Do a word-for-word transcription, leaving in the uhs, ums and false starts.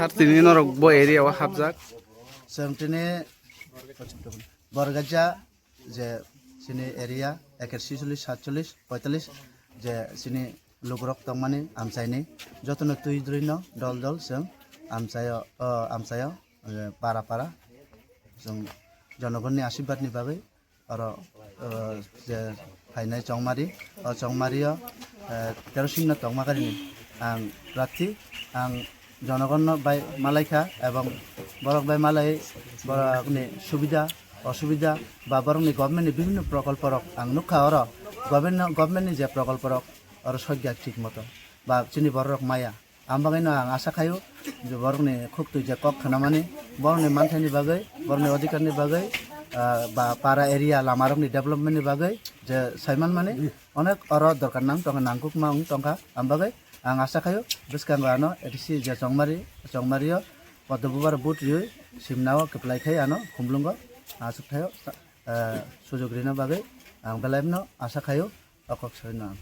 Sir, tini norok bo area o hapjak? Chwng tini Borgaja je chini area eker sicholish, satcholish, poitolish je chini lukurok tongmani amchaini jotono twi drwino dol dol chwng amchaio, o amchaio, eh, para para chwng jonogonni ashirbadni bagwi oro, eh, je phainai chongmari, o chongmario, eh, Terosingno tongma karini ang prarthi, ang jonogonno bai malaikha ebong borok bai malai borokni subida osubida ba borokni governmentni bibhinno prokolporok ang nukha oro government, governmentni je prokolporok oro sojak thik moto ba chini bororok maya. Ang bagwino ang asa khaio je borokni khuk twi je kok khnamani, borokni manthaini bagwi, borokni odhikarni bagwi, ah, ba para area lamarokni developmentni bagwi je saimanmani onek oro dorkar nang tongkha, nangkukma wng tongkha. Ang bagwi ang asa khaio bwskango ano A D C je chongmari, chongmario Padma Bubar vote riwi simnao kwplai khai ano Khumlungo aswk thaio, ah, sujok rina bagwi ang belaino asa khaio o kok saino ang.